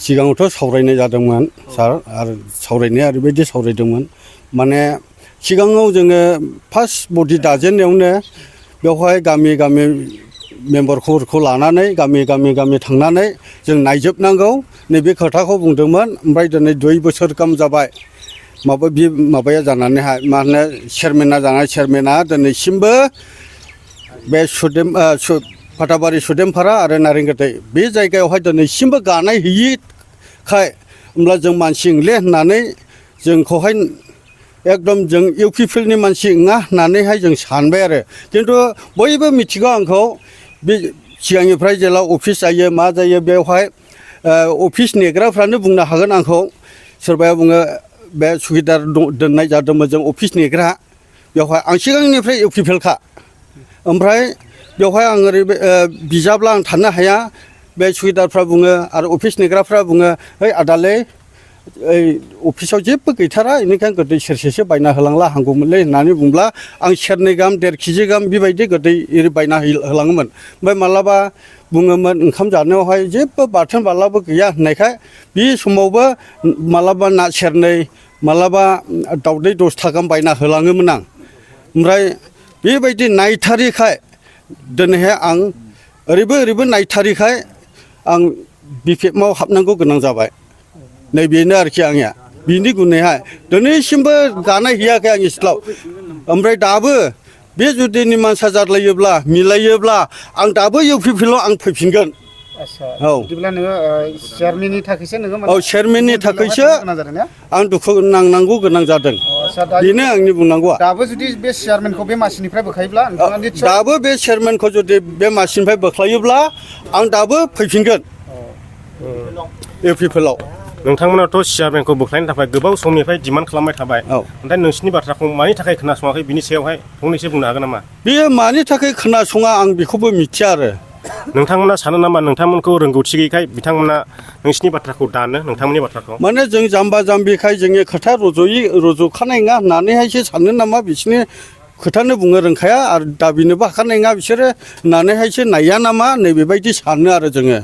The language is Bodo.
सिगाङावथ' सावरायनाय जादोंमोन सार आरो सावरायनाया ओरैबायदि सावरायदोंमोन माने सिगाङाव जोङो फार्स्ट बडि दाजेननायावनो बेवहाय गामि गामि मेम्बारफोरखौ लानानै गामि थांनानै जों नायजोबनांगौ नैबे खोथाखौ बुंदोंमोन। ओमफ्राय दिनै 2 बोसोर गाहाम जाबाय माबाया जानानैहाय मा होनो चेयारमेना दिनैसिमबो बे फाथाबारि सुदेमफारा आरो नारेंगोदै बे जायगायावहाय दिनैसिमबो गानाय हैयिखाय होमब्ला जों मानसि नंले होननानै जोंखौहाय एकदम जों इउपिपिएलनि मानसि नङा होननानैहाय जों सानबाय आरो खिन्थु बयबो मिथिगौ आंखौ बे सिगांनिफ्राय जेला अफिस जायो मा जायो बेवहाय अफिस नेग्राफ्रानो बुंनो हागोन आंखौ सोरबाया बुङो बे सुखिदार दोननाय जादोंमोन जों अफिस नेग्रा बेवहाय आं सिगांनिफ्राय इउपिपिएलखा ओमफ्राय बेवहाय आं ओरै बिजाब्ला आं थानो हाया बे सुखिदारफ्रा बुङो आरो अफिस नेग्राफ्रा बुङो ओइ आदालै ओइ अफिसाव जेबो गैथारा बेनिखायनो गोदै सेरसेसो बायना होलांला हामगौमोनलै होननानै बुंब्ला आं सेरनै गाहाम 1.5 केजि गाहाम बेबायदि गोदै एरै बायना होलाङोमोन। ओमफ्राय मालाबा बुङोमोन ओंखाम जानायावहाय जेबो बाथोन बालाबो गैया होननायखाय बे समावबो मालाबा ना सेरनै मालाबा दावदै 10 गाहाम बायना होलाङोमोन आं। ओमफ्राय बेबायदि नायथारिखाय दिनैहाय आं ओरैबो नायथारिखाय आं बिपिएफआव हाबनांगौ गोनां जाबाय। नैबेनो आरोखि आंनिया बिनि गुनैहाय दिनैसिमबो गानाय हैयाखै आंनि सिथ्लायाव। ओमफ्राय दाबो बे जुदि निमानसा जाद्लायोब्ला मिलायोब्ला आं दाबो इउपिपिएलआव आं फैफिनगोन। औ बिदिब्ला नोङो चेयारमेननि थाखायसो नोङो औ चेयारमेननि थाखायसो आं दुखु नांनांगौ गोनां जादों। बेनो आंनि बुंनांगौआ। दाबो जुदि बे चेयारमेनखौ बे मासिनिफ्राय बोखायोब्ला दाबो बे चेयारमेनखौ जुदि बे मासिनिफ्राय बोख्लायोब्ला आं दाबो फैफिनगोन इउपिपिएलआव। नोंथांमोनाथ' चेयारमेनखौ बोख्लायनो थाखाय गोबाव समनिफ्राय डिमान्ड खालामबाय थाबाय। ओमफ्राय नोंसिनि बाथ्राखौ मानि थाखाय खोनासङाखै बिनि सायावहाय फंनैसो बुंनो हागोन नामा? बेयो मानि थाखाय खोनासङा आं बेखौबो मिथिया आरो। नोंथांमोना सानो नामा नोंथांमोनखौ रोंगौथि गैयैखाय बिथांमोना नोंसिनि बाथ्राखौ दानो नोंथांमोननि बाथ्राखौ? माने जों जाम्बा जाम्बिखाय जोंनि खोथा रज'खानाय नङा होननानैहायसो सानो नामा बिसोरनि खोथानो बुंनो रोंखाया आरो दाबिनोबो हाखानाय नङा बिसोरो होननानैहायसो नाया नामा नैबेबायदि सानो आरो जोङो।